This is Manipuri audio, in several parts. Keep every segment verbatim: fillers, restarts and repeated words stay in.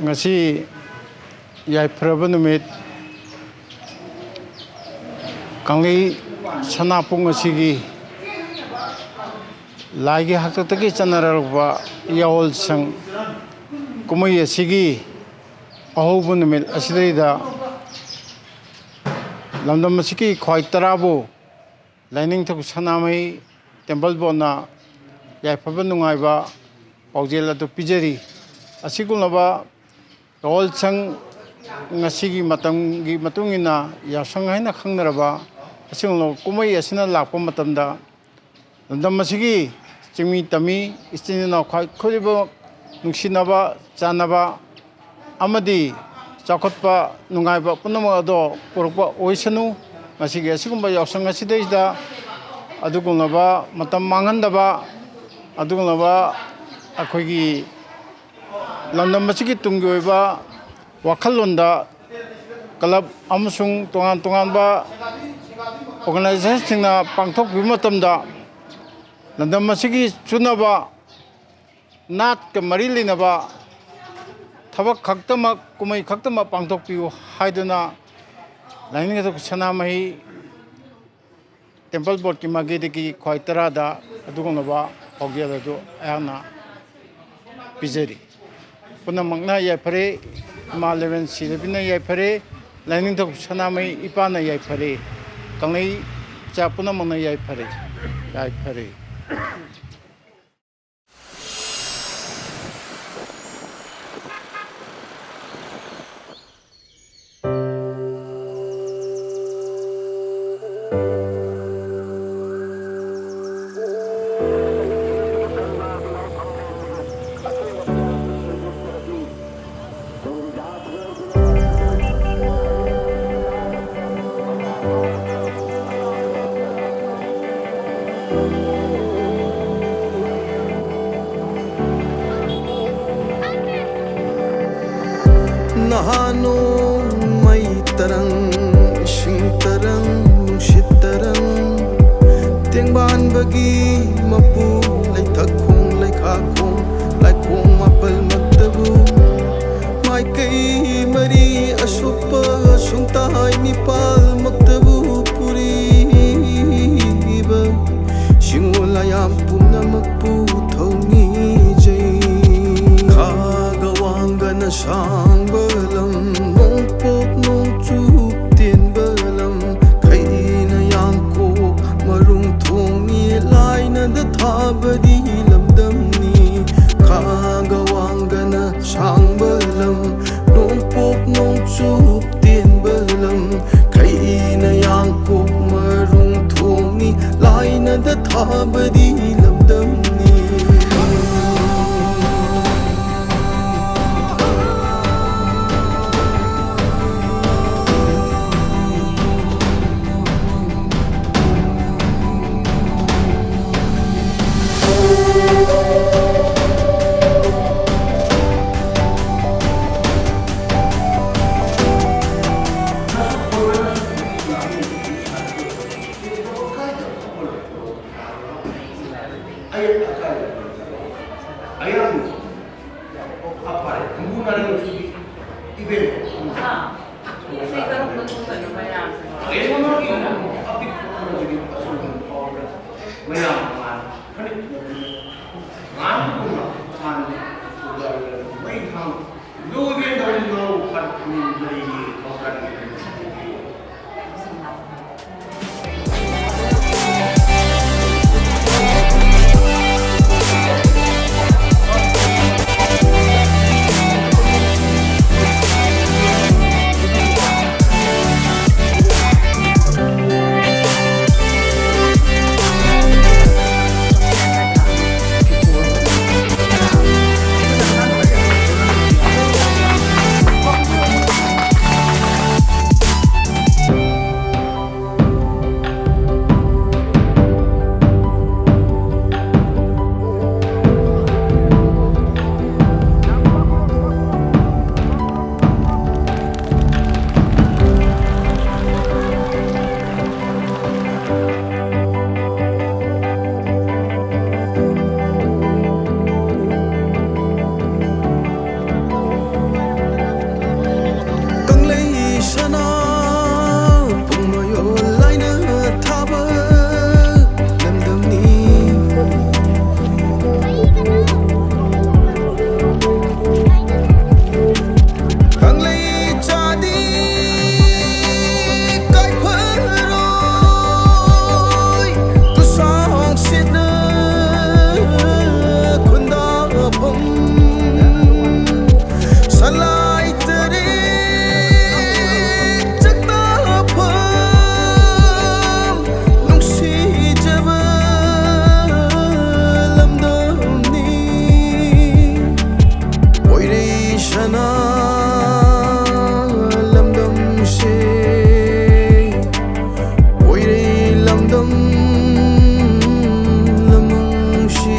ꯉꯁꯤ ꯌꯥꯏꯐꯔꯕ ꯅꯨꯃꯤꯠ, ꯀꯪꯂꯩ ꯁꯅꯥꯄꯨꯡ ꯑꯁꯤꯒꯤ ꯂꯥꯏꯒꯤ ꯍꯥꯛꯇꯛꯇꯒꯤ ꯆꯠꯅꯔꯛꯄ ꯌꯥꯑꯣꯜꯁꯪ ꯀꯨꯝꯍꯩ ꯑꯁꯤꯒꯤ ꯑꯍꯧꯕ ꯅꯨꯃꯤꯠ ꯑꯁꯤꯗꯩꯗ ꯂꯝꯗꯝ ꯑꯁꯤꯒꯤ ꯈ꯭ꯋꯥꯏ ꯇꯔꯥꯕꯨ ꯂꯥꯏꯅꯤꯡꯊꯧ ꯁꯅꯥꯃꯍꯤ ꯇꯦꯝꯄꯜ ꯕꯣꯔꯗꯅ ꯌꯥꯏꯐꯕ ꯅꯨꯡꯉꯥꯏꯕ ꯄꯥꯎꯖꯦꯜ ꯑꯗꯨ ꯄꯤꯖꯔꯤ꯫ ꯑꯁꯤꯒꯨꯝꯂꯕ ꯌꯥꯑꯣꯜꯁꯪ, ꯉꯁꯤꯒꯤ ꯃꯇꯝꯒꯤ ꯃꯇꯨꯡ ꯏꯟꯅ ꯌꯥꯎꯁꯪ ꯍꯥꯏꯅ ꯈꯪꯅꯔꯕ ꯑꯁꯤꯒꯨꯝꯂꯕ ꯀꯨꯝꯍꯩ ꯑꯁꯤꯅ ꯂꯥꯛꯄ ꯃꯇꯝꯗ, ꯂꯝꯗꯝ ꯑꯁꯤꯒꯤ ꯆꯤꯡꯃꯤ ꯇꯝꯃꯤ ꯏꯆꯤꯟ ꯏꯅꯥꯎ ꯈ꯭ꯋꯥꯏ ꯈꯨꯗꯤꯡꯃꯛ ꯅꯨꯡꯁꯤꯅꯕ, ꯆꯥꯟꯅꯕ ꯑꯃꯗꯤ ꯆꯥꯎꯈꯠꯄ, ꯅꯨꯡꯉꯥꯏꯕ ꯄꯨꯝꯅꯃꯛ ꯑꯗꯣ ꯄꯨꯔꯛꯄ ꯑꯣꯏꯁꯅꯨ꯫ ꯉꯁꯤꯒꯤ ꯑꯁꯤꯒꯨꯝꯕ ꯌꯥꯎꯁꯪ ꯑꯁꯤꯗꯩꯁꯤꯗ ꯑꯗꯨꯒꯨꯝꯂꯕ ꯃꯇꯝ ꯃꯥꯡꯍꯟꯗꯕ, ꯑꯗꯨꯒꯨꯝꯂꯕ ꯑꯩꯈꯣꯏꯒꯤ ꯂꯝꯗꯝ ꯑꯁꯤꯒꯤ ꯇꯨꯡꯒꯤ ꯑꯣꯏꯕ ꯋꯥꯈꯜꯂꯣꯟꯗ ꯀ꯭ꯂꯕ ꯑꯃꯁꯨꯡ ꯇꯣꯉꯥꯟ ꯇꯣꯉꯥꯟꯕ ꯑꯣꯔꯒꯅꯥꯏꯖꯦꯁꯟꯁꯤꯡꯅ ꯄꯥꯡꯊꯣꯛꯄꯤꯕ ꯃꯇꯝꯗ, ꯂꯝꯗꯝ ꯑꯁꯤꯒꯤ ꯆꯨꯅꯕ, ꯅꯥꯠꯀ ꯃꯔꯤ ꯂꯩꯅꯕ ꯊꯕꯛ ꯈꯛꯇꯃꯛ, ꯀꯨꯝꯍꯩ ꯈꯛꯇꯃꯛ ꯄꯥꯡꯊꯣꯛꯄꯤꯌꯨ ꯍꯥꯏꯗꯨꯅ ꯂꯥꯏꯅꯤꯡꯊꯧ ꯁꯅꯥꯃꯍꯤ ꯇꯦꯝꯄꯜ ꯕꯣꯔꯗꯀꯤ ꯃꯥꯏꯀꯩꯗꯒꯤ ꯈ꯭ꯋꯥꯏ ꯇꯔꯥꯗ ꯑꯗꯨꯒꯨꯝꯂꯕ ꯄꯥꯎꯖꯦꯜ ꯑꯗꯨ ꯑꯩꯍꯥꯛꯅ ꯄꯤꯖꯔꯤ꯫ ꯄꯨꯝꯅꯃꯛꯅ ꯌꯥꯏꯐꯔꯦ, ꯏꯃꯥ ꯂꯩꯕꯦꯟ ꯁꯤꯗꯕꯤꯅ ꯌꯥꯏꯐꯔꯦ, ꯂꯥꯏꯅꯤꯡꯊꯧ ꯁꯅꯥꯃꯍꯤ ꯏꯄꯥꯅ ꯌꯥꯏꯐꯔꯦ, ꯀꯪꯂꯩ ꯏꯆꯥ ꯄꯨꯝꯅꯃꯛꯅ ꯌꯥꯏꯐꯔꯦ, ꯌꯥꯏꯐꯔꯦ꯫ ꯅꯍꯥ ꯅꯣꯡꯃꯩ ꯇꯔꯪ, ꯏꯁꯤꯡ ꯇꯔꯪ, ꯅꯨꯡꯁꯤꯠ ꯇꯔꯪ, ꯇꯦꯡꯕꯥꯟꯕꯒꯤ ꯃꯄꯨ, ꯂꯩꯊꯛ ꯈꯣꯡ, ꯂꯩꯈꯥ ꯈꯣꯡ, ꯂꯥꯏꯈꯣꯡ ꯃꯥꯄꯜꯃꯛꯇꯕꯨ ꯑꯁꯥꯡꯕ ꯂꯝ, ꯅꯣꯡꯄꯣꯛ ꯅꯣꯡꯆꯨꯞ ꯇꯦꯟꯕ ꯂꯝ, ꯈꯩꯅ ꯌꯥꯡꯀꯣꯛ ꯃꯔꯨꯡ ꯊꯣꯡꯅꯤ, ꯂꯥꯏꯅꯗ ꯊꯥꯕꯗꯤ ꯂꯝꯗꯝꯅꯤ꯫ ꯈꯥꯒ ꯋꯥꯡꯒꯅ ꯁꯥꯡꯕ ꯂꯝ, ꯅꯣꯡꯄꯣꯛ ꯅꯣꯡꯆꯨꯞ ꯇꯦꯟꯕ ꯂꯝ, ꯈꯩꯅ ꯌꯥꯡꯀꯣꯛ ꯃꯔꯨꯡ ꯊꯣꯡꯅꯤ, ꯂꯥꯏꯅꯗ ꯊꯥꯕꯗꯤ ꯂꯝꯗꯝꯅꯤ꯫ ꯃꯌꯥꯝ ꯃꯃꯥꯡ ꯈꯅꯤꯛ ꯉꯥꯟꯕꯒꯨꯝꯅ ꯃꯩ ꯊꯥꯡ ꯂꯨꯕꯦꯟꯗꯧꯔꯤ ꯉꯥꯎ ꯐꯠ ꯃꯤꯡ ꯀꯔꯤꯒꯤ ꯄꯥꯎꯇꯥꯛ ꯄꯤꯕꯤꯔꯤꯕꯅꯣ? ꯁꯅꯥ ꯂꯝꯗꯝꯁꯦ ꯑꯣꯏꯔꯦ ꯂꯝꯗꯝ ꯂꯝꯂꯣꯡꯁꯤ꯫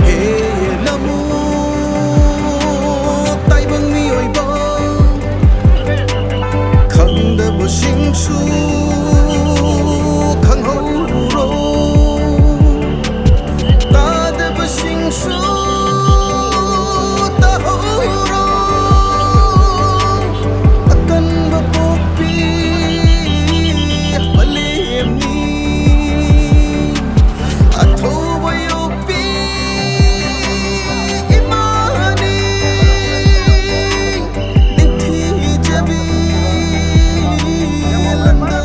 ꯍꯦ ꯂꯝꯎ ꯇꯥꯏꯕꯪ ꯃꯤꯑꯣꯏꯕ, ꯈꯪꯗꯕꯁꯤꯡꯁꯨ ꯈꯪꯍꯧꯔꯣ, ꯇꯥꯗꯕꯁꯤꯡꯁꯨ ꯇꯥꯍꯧꯔꯣ꯫ ꯑꯀꯟꯕ ꯄꯣꯛꯄꯤ ꯃꯥꯂꯦꯝꯅꯤ, ꯑꯊꯧꯕ ꯌꯣꯛꯄꯤ ꯏꯃꯥꯅꯤ, ꯅꯤꯡꯊꯤꯖꯕꯤ ꯂꯝꯗꯝ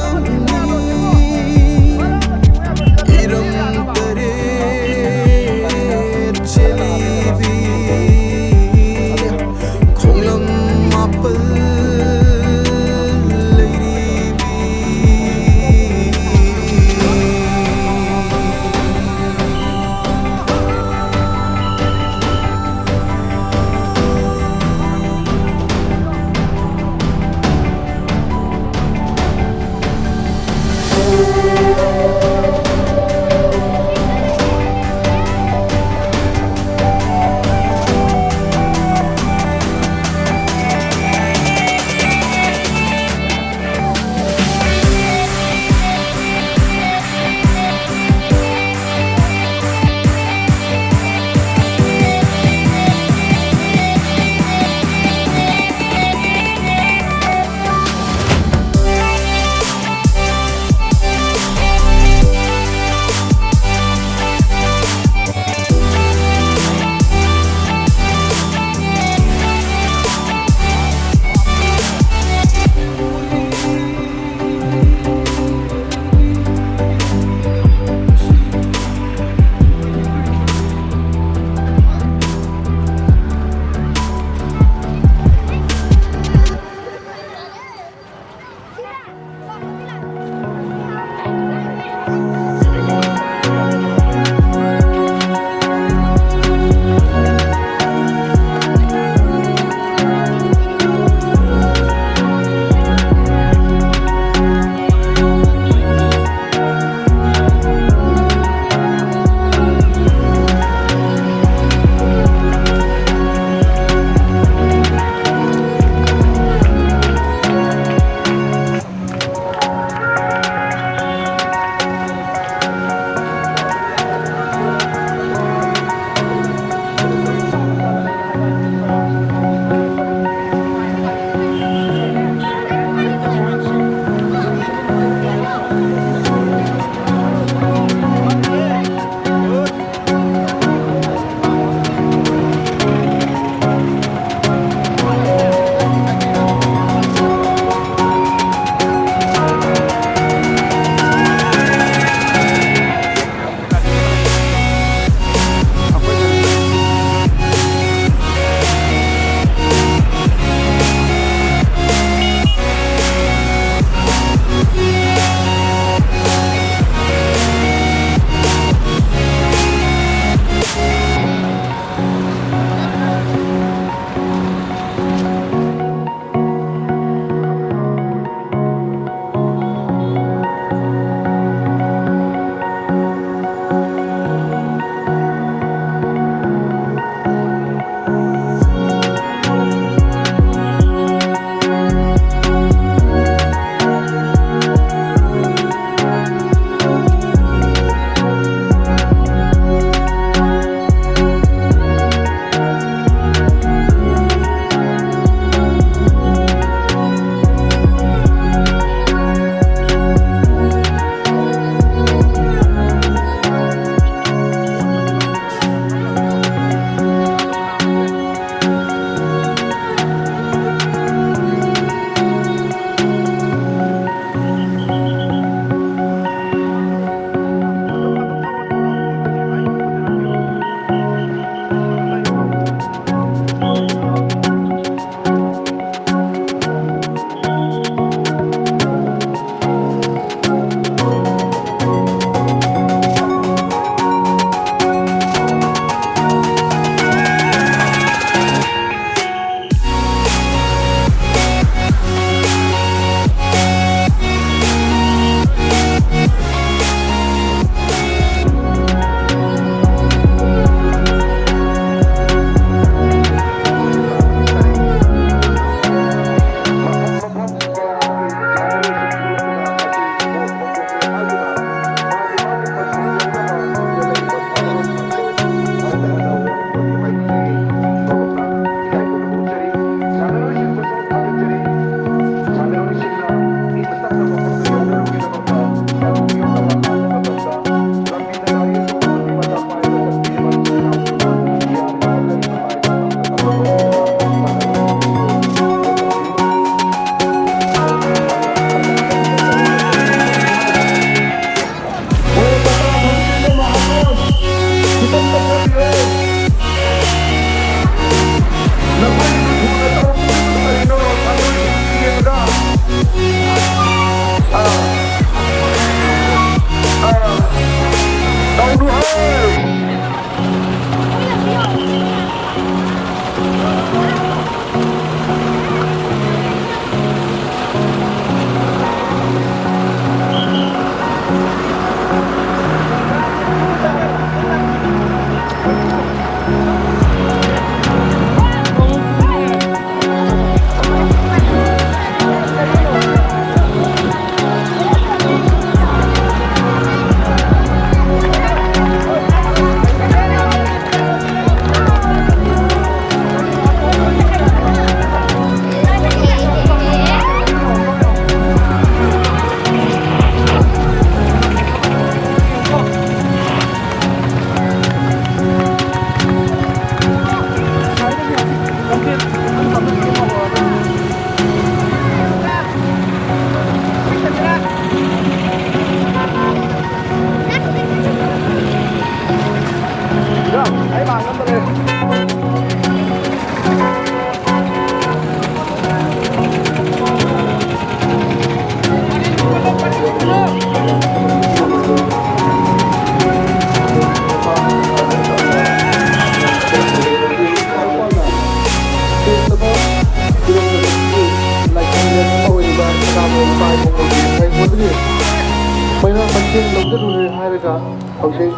ꯆꯦꯡ ꯂꯧꯖꯔꯨꯔꯦ ꯍꯥꯏꯔꯒ ꯍꯧꯖꯤꯛ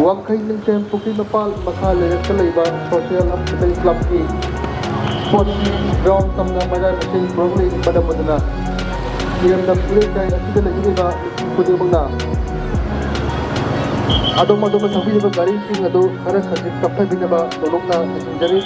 ꯋꯥꯡꯈꯩ ꯅꯤꯡꯊꯦꯝ ꯄꯨꯈ꯭ꯔꯤ ꯃꯄꯥꯜ ꯃꯈꯥ ꯂꯩꯔꯛꯇ ꯂꯩꯕ ꯁꯣꯁꯤꯌꯦꯜ ꯑꯦꯝꯄ꯭ꯂꯣꯌꯤ ꯀ꯭ꯂꯕꯀꯤ ꯁ꯭ꯄꯣꯔꯠꯁ ꯒ꯭ꯔꯥꯎꯟ ꯇꯝꯅ ꯃꯌꯥꯏ ꯃꯁꯤꯡ ꯄꯨꯔꯛꯂꯤ꯫ ꯃꯔꯝ ꯑꯗꯨꯅ ꯏꯔꯝꯗꯝ ꯏꯔꯩꯀꯥꯏ ꯑꯁꯤꯗ ꯂꯩꯕꯤꯔꯤꯕ ꯃꯤꯄꯨꯝ ꯈꯨꯗꯤꯡꯃꯛꯅ ꯑꯗꯣꯝ ꯑꯗꯣꯝꯅ ꯊꯧꯕꯤꯔꯤꯕ ꯒꯥꯔꯤꯁꯤꯡ ꯑꯗꯨ ꯈꯔ ꯈꯖꯤꯛ ꯇꯞꯊꯕꯤꯅꯕ ꯅꯣꯂꯨꯛꯅ ꯅꯤꯡꯁꯤꯡꯖꯔꯤ꯫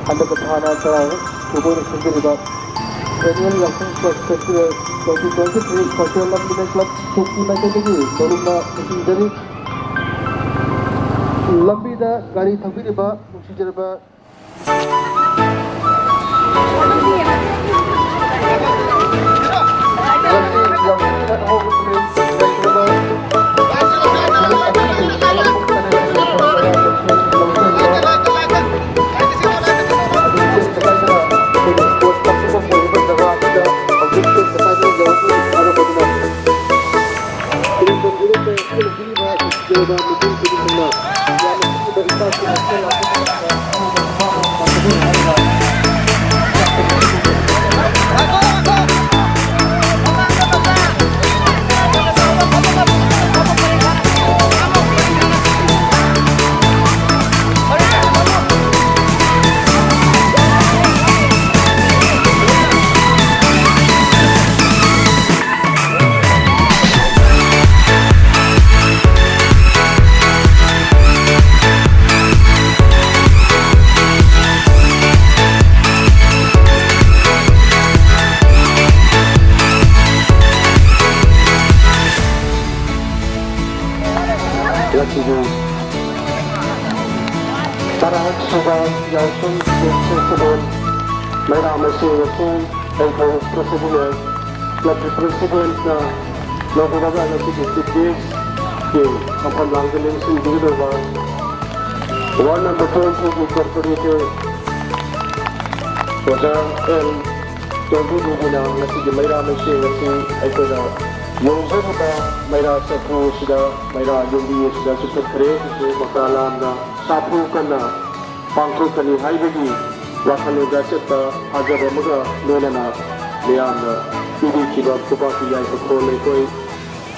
ꯍꯟꯗꯛꯀ ꯊꯥꯅ ꯇꯔꯥ ꯁꯨꯕ ꯑꯣꯏꯅ ꯁꯤꯟꯖꯔꯤꯕ Annual Yaoshang Sports Festival twenty twenty-three Social Love Women Club ꯁꯣꯛꯀꯤ ꯃꯥꯏꯀꯩꯗꯒꯤ ꯅꯧꯅ ꯊꯤꯡꯖꯔꯤ꯫ ꯂꯝꯕꯤꯗ ꯒꯥꯔꯤ ꯊꯧꯕꯤꯔꯤꯕ ꯅꯨꯡꯁꯤꯖꯔꯕ ꯉꯁꯤꯒꯤ ꯇꯔꯥꯁꯨꯕ ꯌꯥꯎꯁꯪ ꯐꯦꯁꯇꯤꯚꯦꯜ ꯃꯩꯔꯥ ꯃꯁꯤꯡ ꯑꯁꯤ ꯑꯩꯈꯣꯏ ꯄ꯭ꯔꯁꯤꯗꯦꯟ, ꯀ꯭ꯂꯕꯀꯤ ꯄ꯭ꯔꯁꯤꯗꯦꯟꯅ ꯂꯧꯕꯤꯔꯒ ꯉꯁꯤꯒꯤ ꯆꯤꯐ ꯒꯦꯁꯀꯤ ꯃꯐꯝ ꯂꯥꯡꯗ ꯂꯦꯡꯁꯤꯟꯕꯤꯒꯗꯧꯕ ꯋꯥꯔꯗ ꯅꯝꯕꯔ ꯇ꯭ꯋꯦꯟꯇꯤꯒꯤ ꯀꯣꯔꯄꯣꯔꯦꯇꯔ ꯑꯣꯖꯥ ꯑꯦꯜ ꯇꯣꯝꯕꯤꯕꯨꯅ ꯉꯁꯤꯒꯤ ꯃꯩꯔꯥ ꯃꯩꯁꯦꯡ ꯑꯁꯤ ꯑꯩꯈꯣꯏꯅ ꯌꯣꯟꯖꯔꯤꯕ ꯃꯩꯔꯥ ꯆꯐꯨ ꯑꯁꯤꯗ, ꯃꯩꯔꯥ ꯌꯨꯝꯕꯤ ꯑꯁꯤꯗ ꯆꯨꯞꯊꯠꯈ꯭ꯔꯦ꯫ ꯑꯗꯨꯁꯨ ꯃꯀꯥ ꯂꯥꯝꯅ ꯁꯥꯐꯨ ꯀꯟꯅ ꯄꯥꯡꯊꯣꯛꯀꯅꯤ ꯍꯥꯏꯕꯒꯤ ꯋꯥꯈꯜꯂꯣꯟꯗ ꯑꯆꯦꯠꯄ ꯊꯥꯖꯕ ꯑꯃꯒ ꯂꯣꯏꯅꯅ ꯃꯤꯌꯥꯝꯅ ꯄꯤꯕꯤꯈꯤꯕ ꯈꯨꯕꯥꯛꯀꯤ ꯌꯥꯏꯐ ꯈꯣꯜ ꯑꯩꯈꯣꯏ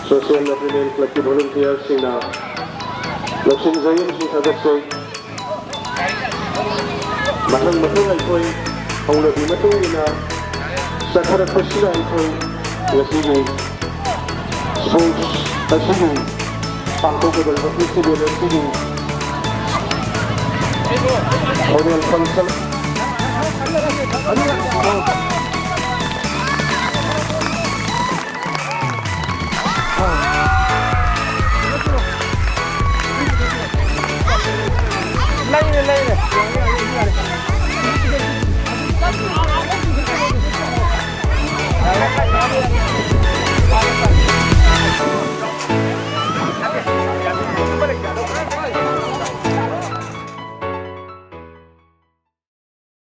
ꯁꯣꯁꯤꯌꯦꯜ ꯂꯕ ꯋꯤꯃꯦꯟ ꯀ꯭ꯂꯕꯀꯤ ꯚꯣꯂꯨꯟꯇꯤꯌꯔꯁꯤꯡꯅ ꯂꯧꯁꯤꯟꯖꯩ ꯑꯃꯁꯨꯡ ꯊꯥꯒꯠꯆꯩ꯫ ꯃꯊꯪ ꯃꯊꯪ ꯑꯩꯈꯣꯏ ꯍꯧꯅꯕꯤ ꯃꯇꯨꯡ ꯏꯟꯅ ꯆꯠꯊꯔꯛꯄꯁꯤꯅ ꯑꯩꯈꯣꯏ ꯉꯁꯤꯒꯤ ꯁ꯭ꯄꯣꯔꯠꯁ ꯑꯁꯤꯒꯤ ꯄꯥꯡꯊꯣꯛꯀꯗꯧꯔꯤꯕ ꯐꯦꯁꯇꯤꯚꯦꯜ ꯑꯁꯤꯒꯤ ꯑꯣꯔꯦꯜ ꯐꯪꯁꯟ ꯂꯩꯔꯦ, ꯂꯩꯔꯦ꯫